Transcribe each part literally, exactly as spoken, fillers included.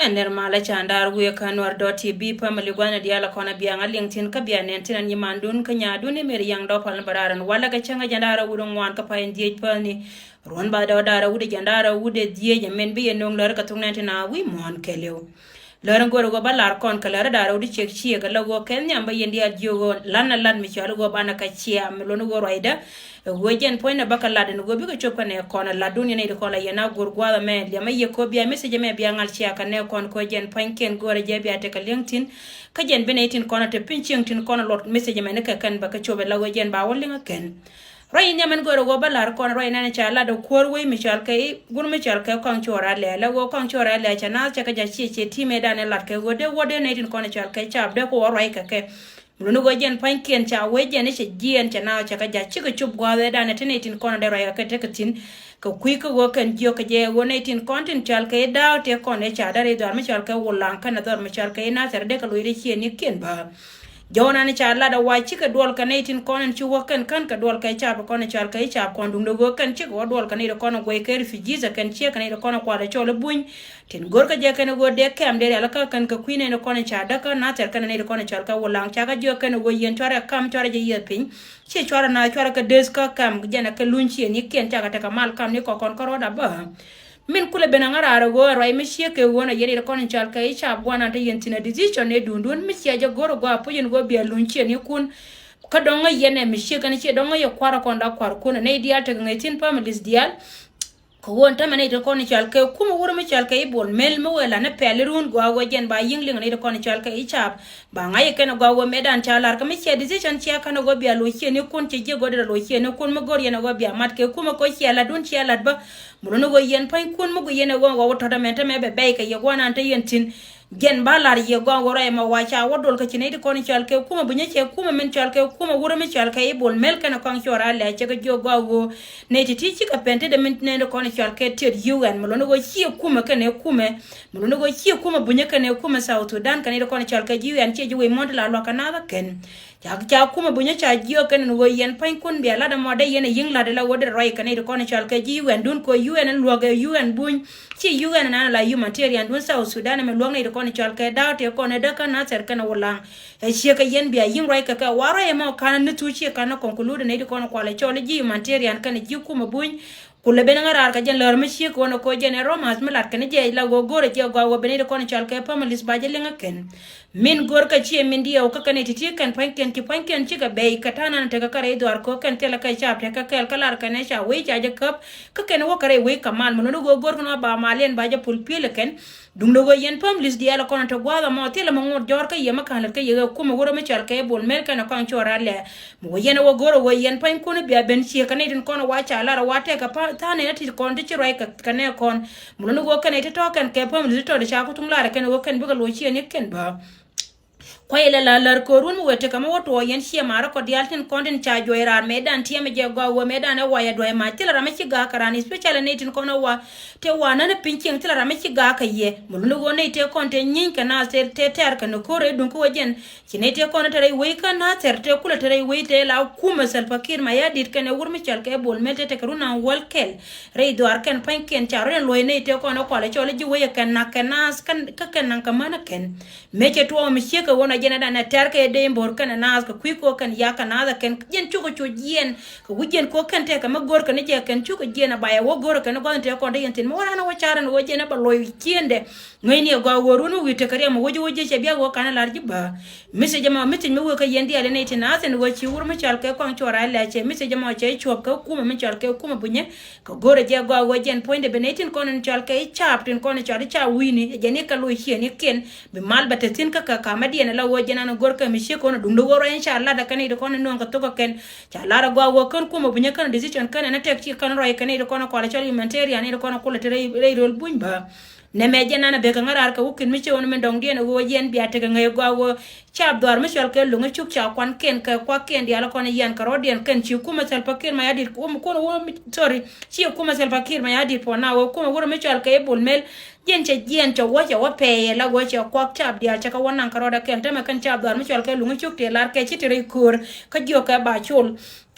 Nɛr malä ca ndaar wi̱i̱ kä Nuɛr dot T V family gua̱n diaal kɔn a biaŋ a liŋ thi̱n kä bia nɛn thi̱n a nyimandun kä nyaadun imer yaŋ dɔpal ni bä raar ɛn walɛ kɛ cäŋ a jɛ ndaar a wut ŋuan kä pay in dhiec päthni. Ruɔ̱n ba dɔɔdaar a wut ɛ jɛn da̱a̱r a wut ɛ dhieec ɛmɛn bi yɛ no̱o̱ŋ lär kɛ thok nɛn ti na wi̱i̱ muɔ̱ɔ̱n kɛɛliw. Lär in go̱o̱r ɛ ɣöö ba la̱r kɔn kɛ lär in da̱a̱r a wut ɛ ciek ciek ɛ la ɣöö kɛn nhiam bä yɛn diaal jiök ɣöö la̱t na la̱t mi cɔal ɣöö banɛ kɛ ciaam mi luɔ̱n ɣöö ruacdä. Ɛ ɣöö jɛn puɔ̱nynɛ bä kɛ la̱t ɛn ɣöö bikɛ cop kɛ nɛɛ kɔn ɛ la̱tdun yɛn nɛy ti kɔn la yɛn a go̱o̱r gua̱a̱th ɛmɛ liɛm a yiëk kɛ ɣöö bia message ɛmɛ bia ŋa̱l cia kɛ nɛɛ kɔn kɛ ɣöö jɛn pua̱nykiɛn go̱o̱r ɛ jɛ bia tekɛ li̱eŋ thi̱n. Kä jɛn bi nɛy tin kɔn ɛ te piny cieŋ tin kɔn ɛ luɔt message ɛmɛ ni kɛ kɛn bä kɛ cop ɛ la ɣöö jɛn ba wä li̱eŋ ɛ kɛn. Ruac in nhiam ɛn go̱o̱rɛ ɣöö bä la̱r kɔn ruac nɛn ca lat ɛ kuäär wec mi cɔal kɛ i̱ gun mi cɔal kɛ kɔaŋ cuɔr a lɛ̈ɛ̈ la ɣöö kɔaŋ cuɔr a lɛ̈ɛ̈ cɛ naath cɛ kɛ ja̱ ciɛ ciɛ ti̱i̱ mëëdan ɛ lat kɛ ɣöö dee wä dee nɛy tin kɔn ɛ cɔal kɛ caap dee kɛ wä ruac kɛ kɛ. Mi luni ɣöö jɛn pa̱nykiɛn ca wec jɛn i̱ cɛ jiɛɛn cɛ naath cɛ kɛ ja̱ cikɛ cop gua̱a̱th ëëdan ɛ ti nɛy tin kɔn ɛ dee ruac kɛ kɛ tekɛ thi̱n. Kɛ kui̱ kä ɣöö kɛn jiök kɛ jɛ ɣöö nɛy tin kɔn tin cɔal kɛ i̱ da̱a̱k tëë kɔn ɛ ca dee rɛy dhɔaar mi cɔal kɛ wulaŋ kɛnɛ dhɔr mi cɔal kɛ i̱ nathɛr dee kɛ loc rɛy ciëënikiɛn bä. Jɔwä nan ca lat a wa cikɛ duɔl kɛ nɛy tin kɔn in ci wä kɛn kän kɛ duɔl kɛ cap kɔn in cɔal kɛ i̱ cap kɔn duŋdɛ ɣöö kɛn cikɛ wä duɔl kɛ nɛy ti kɔn in guɛy kɛ refugees ɛ kɛn ciek kɛ nɛy ti kɔn in kual in cɔl i̱ buny. Tin go̱rkä jɛ kɛn ɣöö dee kɛm dee rial kä kɛn kɛ kui̱ nɛy ti kɔn in ca däk kä nathɛr kɛn nɛy ti kɔn in cɔal kɛ wulaŋ cakɛ jiök kɛn ɣöö yɛn cuarɛ kam cuarɛ jɛ yieth piny. Ci cuarɛ na cuarɛ kɛ deth kä kɛm jɛn ɛ kɛ luny ciëënikiɛn cakɛ tekɛ mal kam ni kɔkɔn kä ruɔ̱t a bä. Min kulɛ ben aŋa raar ɛ ɣöö ɛ ruac mi ciek kɛ ɣöö nɛ yɛn i̱ kɔn in cɔal kɛ i̱ ca buan an te yɛn thi̱n ɛ decision ɛ duundun mi cia jɛ go̱r ɛ gɔaa puc in ɣöö bia luny ciɛ ni kun. Kä dɔ̱ŋ ŋäc yɛn ɛ mi ciek ɛn ciɛ dɔ̱ŋ ŋäc yɛ kua̱r ɛ kɔn la kua̱r kun ɛ nɛy diaal tekɛ ŋäc thi̱n families diaal. Kɛ ɣöö ɛn tämɛ nɛy te kɔn in cɔal kɛ kumɛ wurɛ mi cɔal kɛ i̱ bol mel mi wëë la ni pɛl i̱ run gɔaa ɣöö jɛn ba yi̱ŋ liŋ ɛ nɛy te kɔn in cɔal kɛ i̱ caap. Ba ŋa̱c ɛ kɛn ɛ gɔaa ɣöö mëëdan ca lar kä mi cia decision cia kän ɛ ɣöö bia loc ciɛ ni kun cɛ jiɛ go̱o̱r dee rɔ loc ciɛ ni kun mi go̱o̱r yɛn ɛ ɣöö bia mat kɛ kumɛ kɛ cia lat dun cia lat bä. Mun ni ɣöö yɛn pa̱ny kun mi gui yɛn ɛ ɣöö wä tɔ̱tɔ̱ mɛn te mɛ bɛ bɛy kɛ yɛ gua̱nan te yɛn thi̱n. Jɛn ba lar yɛ gɔaa wä rɔy mɛ wa ca wä dol kä ci nɛy ti kɔn cɔal kɛ kumɛ bunyä cɛ kumɛ min cɔal kɛ kumɛ wurɛ mi cɔal kɛ i̱ bol mel kɛn ɛ kɔŋ cuɔr a lɛ cɛ kɛ jiök gɔaa ɣöö nɛy ti ti ci kɛ pɛn tetdɛ min nɛy ti kɔn cɔal kɛ tiet U N mi lon ɣöö ciɛ kumɛ kɛn ɛ kumɛ. Mi lon ɣöö ciɛ kumɛ bunyä kɛn ɛ kumɛ South Sudan kɛn nɛy ti kɔn cɔal kɛ ji̱ U N ciɛ ji̱ wec muɔ̱n ti la luakä nath ɛ kɛn. Ca, ca kumɛ bunyä ca jiök kɛn ɛn ɣöö yɛn pa̱nykun bia lat ɛmɔ dee yɛn ɛ yi̱ŋ lat ɛ la ɣöö dee ruac kɛ nɛy ti kɔn cɔal kɛ ji̱ U N dun kɛ U N ɛn luäk ɛ U N buny. Ci U N ɛn an la humanitarian dun South Sudan ɛmɛ luäk nɛy ti kɔn cɔal kɛ da̱a̱k tëë kɔn ɛ däk kä nathɛr kɛn ɛ wulaŋ. Ɛ ciɛ kɛ yɛn bia yi̱ŋ ruac kɛ kɛ wa ruac ɛmɔ ka̱n ni thu ciɛ ka̱n ni conclude nɛy ti kɔn kualɛ cɔl ji̱ humanitarian kɛn ji̱ kumɛ buny. Kulɛ ben ŋä raar kɛ jɛn lär mi ciek ɣöö nɛ koc jɛn ɛ romas mi lat kɛn jɛɛc la ɣöö go̱rɛ jɛ gɔaa ɣöö ben i̱ ti kɔn cɔal kɛ families ba jɛ liŋ ɛ kɛn. Min go̱r kä ciɛ min diɛw kä kɛn i̱ ti ti kɛn pua̱nykiɛn ci pua̱nykiɛn cikɛ bɛy kɛ ta̱a̱ nan tekɛ kɛ rɛy dhuaar kɛ ɣöö kɛn thilɛ kɛ caap tekɛ kɛɛl kä lar kɛn ɛ ca wec ca jɛ käp. Kä kɛn wä kɛ rɛy wec kɛ mal mi nöni ɣöö go̱r kɛn wä ba mal yɛn ba jɛ pul piël ɛ kɛn. Duundɛ ɣöö yɛn families diaal kɔn te gua̱a̱th ɛmɔ thilɛ mi ŋot jɔ̱ɔ̱r kä yɛ mi ka̱n lät kä yɛ ɣä kumɛ wurɛ mi cɔal kɛ bol mel kɛn ɛ kɔaŋ cuɔr a lɛ. Mi wä yɛn ɛ wä go̱r ɛ wä yɛn pa̱nykun i̱ bia ben ciek kɛ nɛy tin kɔn ɛ wa ca lar ɛ wa tɛk kɛ pa̱ tha̱a̱n nɛy ti kɔn ti ci ruac kɛ kɛ nɛ kɔn. Mi luni ɣöö kɛn nɛy ti tɔ̱ kɛn kɛ families ti tɔ̱ ti ca ku thuŋ lar ɛ kɛn ɛ ɣöö kɛn bikɛ loc ciɛ ni kɛn bä. Kuay lɛ la lär köör wun mi wëë tekɛ mi wä tuɔɔk yɛn ciɛ ma̱a̱r kɔ diaal tin kɔn tin ca juɔc raar mëëdan tiɛmɛ jɛ gɔaa wä mëëdan ɛ wa yɛ duɔ̱c mac thilɛ ram mi ci ga̱a̱k kɛ raan especially nɛy tin kɔn ɛ wa. Tëë wa nän ɛ piny cieŋ thilɛ ram mi ci ga̱a̱k kɛ yɛ mi luni ɣöö nɛy tëë kɔn tëë nyiny kɛ naath tëë tɛ̈r kɛ ni ko̱r ɛ duŋ kä wä jɛn. Ci nɛy tëë kɔn tëë rɛy wec kä nathɛr tëë kulɛ tëë rɛy wec tëë la kumɛ Salva Kiir Mayardit kɛnɛ wur mi cɔal kɛ bol mel tëë tekɛ run naŋ wäl kɛl. Rɛy dhuaar kɛn pa̱nykiɛn ca rɔ̱diɛn luɔ̱c nɛy tëë kɔn ɛ kualɛ cɔl ji̱ wec ɛ kɛn nak kɛ naath kä kɛn naŋ kɛ män ɛ kɛn. Mëë cɛ tuɔɔk mi ciek kɛ ɣöö na jɛn ɛ danɛ tɛ̈r kɛ dee bo̱r kɛnɛ naath kɛ kui̱ kɛ ɣöö kɛn yak kɛ naath ɛ kɛn jɛn cukɛ cu jiɛɛn. Kɛ wi̱c jɛn kɛ ɣöö kɛn tɛkɛ mi go̱r kɛn jɛ kɛn cukɛ jiɛɛn ɛ ba yɛ wä go̱r ɛ kɛn ɛ gua̱th in tëë kɔn te yɛn thi̱n mi wä raan ɛ wä car ɛn ɣöö jɛn ɛ bɛ luɔ̱c ciëëndɛ. Ŋäcni ɛ gɔaa ɣöö run mi wi̱i̱ tekɛ riɛm ɛ wec wec jɛ cɛ biak ɣöö ka̱n ɛ la̱r ji̱ bä. Message ɛmɔ message mi wek kä yɛn diaal in nɛy tin a thin ɣöö ci wur mi cɔal kɛ kɔaŋ cuɔr a lɛ cɛ message ɛmɔ cɛ cuɔp kɛ kumɛ mi cɔal kɛ kumɛ bunyɛ. Kɛ go̱rɛ jɛ gɔaa ɣöö jɛn puɔ̱nydɛ bi nɛy tin kɔn in cɔal kɛ i̱ caap tin kɔn in cɔal i̱ caap wi̱i̱ni jɛn i̱ kɛ loc ciɛ ni kiɛn. Bi mal bɛ te thi̱n kä kɛ ka̱mädiɛn ɛ la ɣöö jɛn an go̱r kɛ mi ciek kɔn ɛ duŋdɛ ɣöö ruac in ca lat ɛ kɛn i̱ ti kɔn in nööŋ kɛ thok ɛ kɛn. Ca lar ɛ gɔaa wä kän kumɛ bunyä kän decision kän ɛn ɛ tɛk ci kän rɔy kɛn i̱ ti kɔn ɛ kɔalɛ cɔl humanitarian i̱ ti kɔn ɛ kulɛ te rɛy rɛy röl buny bä. Nɛmɛ jɛ nan ɛ bekɛ ŋä raar kɛ wä ki̱n mi ci ɣän min dɔ̱ŋdiɛn ɛ ɣöö yɛn bia tekɛ ŋäc ɛ gɔaa wä. Caap dhɔaar mi cɔal kɛ luŋ ɛ cuk ca kuan kɛn kɛ kuak kɛn diaal ɛ kɔn ɛ yian kɛ rɔɔdiɛn kɛn ci kumɛ Salva Kiir Mayardit kum kun wä mi sorry. Ci kumɛ Salva Kiir Mayardit puɔ̱n na wä kumɛ wurɛ mi cɔal kɛ i̱ bul mel. Jiɛn cɛ jiɛn cɛ wä cɛ wä pɛɛyɛ la wä cɛ kuak caap diaal cɛ kɛ wä naŋ kɛ rɔɔdɛ kɛn tämɛ kɛn caap dhɔaar mi cɔal kɛ luŋ ɛ cuk tëë lar kɛ ci te rɛy köör. Kä jiɔkɛ ba col.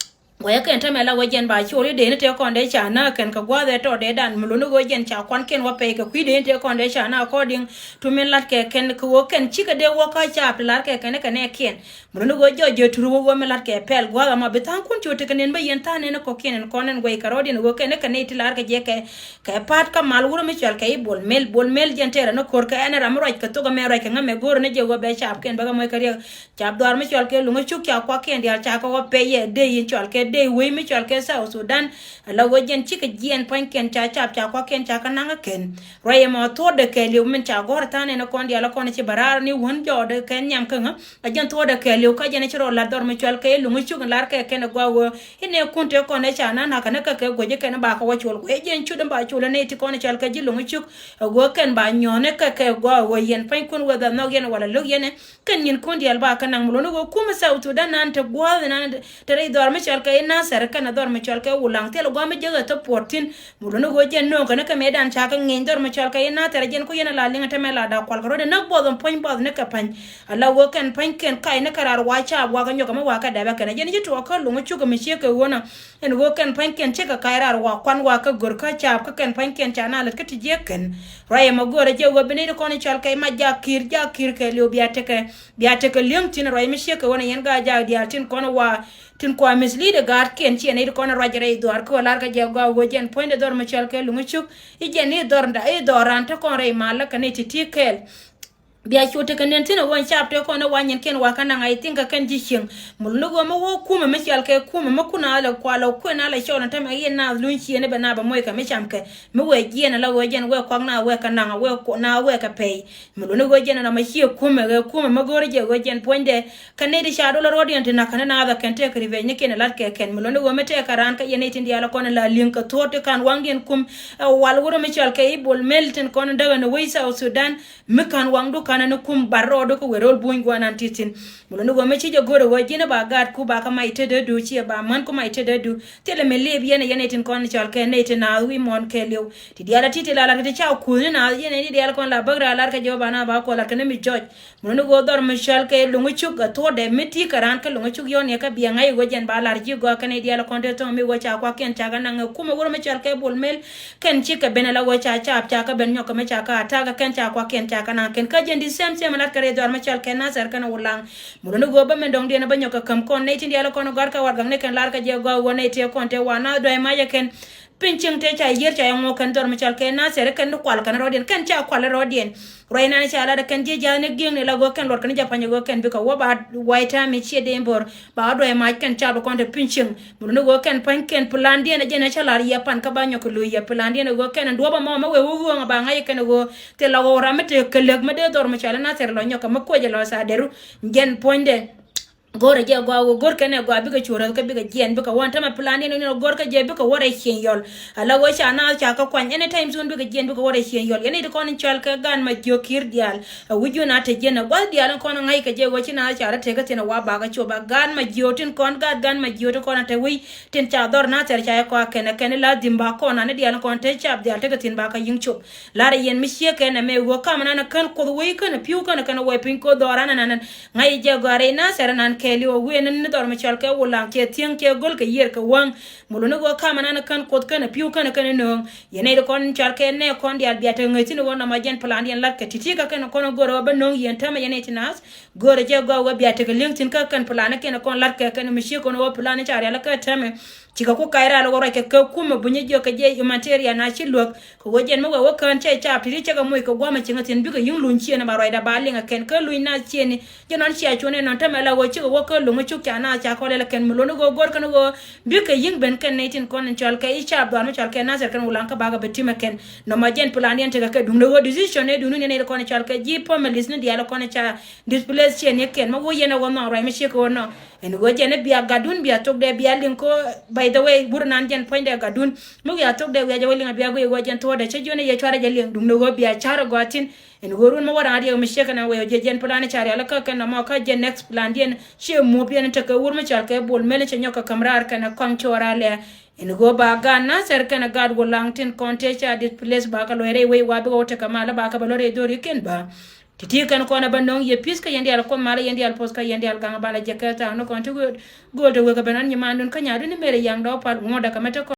Guayä kɛn tämɛ la wä jɛn ba col i̱ dee ni tëë kɔn dee ca na kɛn kɛ gua̱a̱th ɛ tɔɔdɛ dan mi luni ɣöö jɛn ca kuan kɛn wä pɛy kɛ kui̱ dee ni tëë kɔn dee ca na according to min lat kɛ kɛn kɛ ɣöö kɛn cikɛ dee wä kä caap ti lar kɛ kɛn kɛ nɛ kiɛn. Mi luni ɣöö jɔc jɛ tur wä ɣöö mi lat kɛ pɛl gua̱a̱th ama bi tha̱a̱ŋ kun cu tekɛ nin bä yɛn tha̱a̱ŋ nɛn kɔ kiɛn ɛn kɔn ɛn guɛy kɛ rɔɔd in ɣöö kɛn kɛ nɛy ti lar kɛ jɛ kɛ kɛ pa̱a̱t kä mal wurä mi cɔal kɛ i̱ Bol Mel. Bol Mel jɛn tɛɛrɛ ni ko̱r kɛ ɛn ram mi ruac kɛ thok ɛmɛ ruac kɛ ŋämɛ go̱o̱rä ni jɛ ɣöö bɛ caap kɛn bä kɛ moc kɛ riɛk. Cap dhɔaar mi cɔal kɛ Luŋä Cuk ca kuak kɛn diaal ca kɛ wä pɛy yɛ dee in cɔal kɛ dee wei mi cɔal kɛ South Sudan. Ala wä jɛn cikɛ jiɛn pua̱ny kɛn ca cap ca kuak kɛn ca kɛ naŋ kɛn. Ruac ɛmɔ thuɔ̱ɔ̱dɛ kɛɛliw min ca gɔ̱r tha̱a̱n ɛn kɔn diaal kɔn ci bɛ raar ni wän jɔɔdɛ kɛn nhiam kä ŋä. A jɛn thuɔ̱ɔ̱dɛ kɛɛliw kä jɛn ci rɔ lat dhɔr mi cɔal kɛ Luŋä Cuk in lar kɛ kɛn ɛ gɔaa wee. Inɛ kun te kɔn ɛ ca na̱n nakä ni kä kɛ guec kɛn ba kɛ wä col guec jɛn cut in ba col ɛ nɛy ti kɔn ɛ cɔal kɛ ji̱ Luŋä Cuk. Ɛ wee kɛn ba nyɔ̱ɔ̱n ɛ kɛ kɛ gɔaa wee yɛn pua̱ny kun wee dhɛ nhɔk yɛn wala lo̱k yɛn ɛ. Kɛn nyin kun diaal ba kä naŋ mi luni ɣöö kumɛ South Sudan nan te gua̱a̱th nan te rɛy dhɔr mi cɔal kɛ i̱ Nasɛr kɛn dhɔr mi cɔal kɛ Wulaŋ thil gua̱a̱th mi jek ɛ thop puɔt thi̱n. Mi luni ɣöö jɛn no̱o̱ŋ kɛn kɛ mëë dan ca kɛ ŋi̱eny dhɔr mi cɔal kɛ i̱ Nasɛr jɛn ku yɛn a la liŋ te mɛ la da kual kɛ rɔ̱dɛ näk buɔth ɛn puɔ̱ny buɔth ni kɛ pa̱ny. Ala ɣöö kɛn pa̱ny kɛn kac ni kɛ raar wa ca wa kɛ nyɔk kɛ mi wa kɛ dɛpɛ kɛn jɛn ji̱ tuɔɔk kä Luŋä Cuk kɛ mi ciek kɛ ɣöö na. Ɛn ɣöö kɛn pa̱nykiɛn cikɛ kac raar wa kuan wa kä gör kä caap kä kɛn pa̱nykiɛn ca na lät kä ti jiɛk kɛn. Ruac ɛmɔ göörä jɛ ɣöö bi nɛy ti kɔn i̱ cɔal kɛ ma jak ki̱i̱r jak ki̱i̱r kɛ liw bia tekɛ bia tekɛ li̱eŋ thi̱n ruac mi ciek kɛ ɣöö na yɛn gaa jak diaal tin kɔn wa tin kua mislead ɛ gaatkiɛn ciɛ nɛy ti kɔn ruac rɛy dhuaar kä ɣöö lar kɛ jɛ gɔaa ɣöö jɛn puɔ̱nydɛ dhɔr mi cɔal kɛ Luŋä Cuk i̱ jɛn i̱ dhɔr i̱ dhɔr raan te kɔn rɛy mal lä kɛ nɛy ti ti kɛɛl. Bia cu tekɛ nɛn thi̱n ɛ ɣöö cap te kɔn ɛ wa nyin kɛn wa kä naŋ a i̱ thi̱n kä kɛn ji̱ cieŋ. Mul ni ɣöö mi wä kumɛ mi cial kɛ kumɛ mi kun a lɛ kual ɛ kuën a lɛ cɔl ɛ tämɛ i̱ naath luny ciëën ɛ bɛ na bɛ moc kɛ mi cam kɛ mi wee jiɛn ɛ la ɣöö jɛn wee kuak na wee kä naŋ ɛ wee na wee kɛ pɛy. Mul ni ɣöö jɛn ɛ na ma ciɛ kumɛ ɣɛ kumɛ mi go̱o̱r jɛ ɣöö jɛn puɔ̱nydɛ. Kä nɛy ti ca dolä ruɔ̱diɛn ti na̱k kä ni naath ɛ kɛn tëëkɛ revenge ni kɛn ɛ la̱t kɛ kɛn. Mul ni ɣöö mi tëëkɛ raan kä yɛn nɛy tin diaal ɛ kɔn ɛ la li̱ŋ kɛ thuɔ̱ɔ̱t ti ka̱n waŋdiɛn kum ɛ wal wurä mi cial kɛ i̱ Bol Mel tin kɔn ɛ däk ɛ ni wec South Sudan. Mi ka̱n waŋdu ka̱n ni kum bar rɔɔdu kä wëë ro̱l buny guanan ti thi̱n. Mi luni ɣöö mi ci jɛ go̱r ɛ ɣöö ji̱n ɛ ba gaatku ba kä mac tetdädu ciɛ ba män ku mac tetdädu. Thilɛ mi liip yɛn ɛ yɛn ɛ tin kɔn cɔl kɛ nɛy ti naath wi̱i̱ muɔ̱ɔ̱n kɛɛliw. Ti diaal ɛ ti ti la lar kɛ ti ca kuuth ni naath yɛn ɛ ni diaal kɔn la bäk raar lar kɛ jɛ wä ba naath ba kuɔth lar kɛ ni mi jɔc. Mi luni ɣöö dhɔr mi cɔl kɛ Luŋä Cuk ɛ thuɔ̱ɔ̱dɛ mi ti kɛ raan kä Luŋä Cuk yɔn yɛ kä biɛ ŋa̱c ɛ ɣöö jɛn ba lar ji̱ gɔaa kɛn ɛ diaal kɔn te thɔŋ mi ɣöö ca kuakiɛn ca kɛ naŋ ɛ kumɛ wurä mi cɔl kɛ Bol Mel. Kɛn cikɛ ben ala ɣöö ca caap ca kä ben nyɔk kɛ mi ca kä attack kɛn ca kuakiɛn ca kä naŋ kɛn kä jɛn di same same lat kɛ rɛy dhɔr mi cɔl kɛ Nasɛr kɛn Wulaŋ. Muruni ɣöö bä min dɔŋdiɛn bä nyɔk kɛ käm kɔn nɛy tin diaal kɔn gɔ̱a̱r kɛ warɛgak ni kɛn lar kɛ jɛ gɔaa ɣöö nɛy tëë kɔn tëë wa naath duay mac ɛ kɛn. Piny cieŋ tëë ca yiër ca yɛ ŋuɔk kɛn dhɔr mi cɔl kɛ Nasɛr kɛn ni kual kɛn rɔɔdiɛn kɛn ca kual rɔɔdiɛn. Ruac nan ca lat kɛn jiɛ ja̱a̱th ni gi̱eŋni la ɣöö kɛn luɔt kɛn Japany ɣöö kɛn bikɛ wä ba wa̱i̱ ta̱a̱ mi ciɛ dee bo̱r ba wä duay mac kɛn ca bi kɔn te piny cieŋ. Muruni ɣöö kɛn pa̱ny kɛn plandiɛn ɛ jɛn ɛ ca lar yɛ pan kä ba nyɔk kɛ lo̱c yɛ plandiɛn ɛ ɣöö kɛn ɛ duɔ̱p ɛmɔ mɛ wee wä ɣööŋ ɛ ba ŋa̱c ɛ kɛn ɛ ɣöö thil la ɣɔw ram mi te kɛ lek mi dee dhɔr mi cɔal i̱ Nasir lɔ nyɔk kɛ mi kuec ɛ lɔ tha̱a̱ dɛru. Jɛn puɔ̱nydɛ. Go̱rɛ jɛ gɔaa wä go̱r kɛn ɛ gɔaa bikɛ cu räth kä bikɛ jiɛn bikɛ wä tämɛ plan yɛn ni go̱r kä jɛ bikɛ wä rɛy ciɛn yɔl. Ala wä ca naath ca kä kuany anytime soon bikɛ jiɛn bikɛ wä rɛy ciɛn yɔl. Yɛn ni ti kɔn in cɔal kɛ gan ma jiök ki̱i̱r diaal. Ɛ wi̱c yun a te jiɛn ɛ gua̱th diaal in kɔn ŋa̱c kɛ jɛ wä ci naath ca rɔ tek kä thin ɛ wa bakɛ cop a gan ma jiök tin kɔn gat gan ma jiök tin kɔn a te wi̱c. Tin ca dhɔr na thɛr ca yɛ kɔa kɛn ɛ kɛn ila dhim ba kɔn ani diaal kɔn te cap diaal tekɛ thin ba kä yiŋ cop. Lar yɛn mi ciek kɛn ɛmɛ ɣöö kam nan kän kuoth wei kän piu kän kän wɛ piny koth dhɔr an nan. Ŋa̱c jɛ gɔaa rɛy na thɛr nan kɛɛli ɣöö wen ni dhɔr mi cɔl kɛ Wulaŋ cɛ thieŋ cɛ göl kɛ yiër kɛ wäŋ. Mulu ni ɣöö kam nan kän kuoth kän piu kän kän nööŋ. Yɛn nɛy ti kɔn cɔl kɛ nɛ kɔn diaal bia te ŋäc thin ɣöö nɔmɔ jɛn plan yɛn lat kɛ ti̱ti̱ kä kɛn kɔn göör ɣöö bä nööŋ yɛn tämɛ yɛn nɛy ti naath. Göörä jɛ gɔaa wä bia tekɛ li̱eŋ thi̱n kä kɛn plan kɛn kɔn la̱t kɛ kɛn mi ciek kɔn wä plan ni ca rial kä tɛmɛ. Cikɛ ku kac rial wä ruac kɛ kɛ kumɛ bunyä jiök kɛ jɛ humanitarian na ci luäk. Kɛ wä jɛn mi wɛ wä kään cɛ cap ti ri cɛ kɛ moc kɛ gua̱mɛ cieŋä thi̱n bikɛ yi̱ŋ luny ciënɛ ba ruacda ba liŋ ɛ kɛn kä luny na ciëni. Jɛ nɔn cia cuɔ̱n ɛ nɔn tɛmɛ la wä cikɛ wä kä luŋä cuk ca na ca kɔlɛ la kɛn mi luɔ̱n i̱ ɣöö go̱r kɛn ɣöö bikɛ yi̱ŋ ben kɛn nɛy tin kɔn in cɔal kɛ i̱ cap dhuaar mi cɔal kɛ Nasir kɛn Wulaŋ kä bakɛ bɛ timɛ kɛn. Nɔmɔ jɛn plan yɛn tekɛ kɛ duŋdɛ ɣöö decision ɛ duŋni nɛy tin kɔn in cɔal kɛ ji̱ families ni diaal kɔn in ca displace ciɛ ni kɛn ma wä yɛn a wä nhɔk ruac mi ciek kɛ wä nɔ. Ɛn ɣöö jɛn i̱ bia gatdun bia thok dee bia liŋ ko. By the way wur nan jɛn puɔ̱nydɛ gatdun mi wiaa thok dee wiaa jɛ wä liŋ a bia guiy ɣöö jɛn thuɔ̱ɔ̱dɛ cä jiön i̱ yɛ cuarɛ jɛ liŋ duŋdɛ ɣöö bia ca̱r ɛ gɔaa thi̱n. Ɛn ɣöö run mi wä raŋ a riɛk mi ciek kɛn a wee ɣöö jɛ jɛn plan i̱ ca rial kä kɛn nɔmɔ kä jɛn next plan diɛn ciɛ muɔ̱p yɛn tekɛ wur mi cɔal kɛ Bol Mel cɛ nyɔk kɛ käm raar kɛn a kɔaŋ cɔɔr a lɛ. Ɛn ɣöö ba gaat Nasir kɛn a gaat Wulaŋ tin kɔn tëë ca displace ba kɛ luɔc rɛy wec wa bikɛ wä tekɛ mal ba kɛ bɛ luɔt rɛy dho̱rikiɛn ba. Ti ti kɛn kɔn ɛ bä nöŋ yɛ pi̱th kä yɛn diaal kuɔth malä yɛn diaal poth kä yɛn diaal gaŋ bal a jɛ kɛ thaak ni kɔn ti gööl ti wek ɛ ben ɣän nyimandun kä nyadun ni Mary Young Dɔw Pal ŋuɔ̱t ɛ kɛ mɛ te kɔn.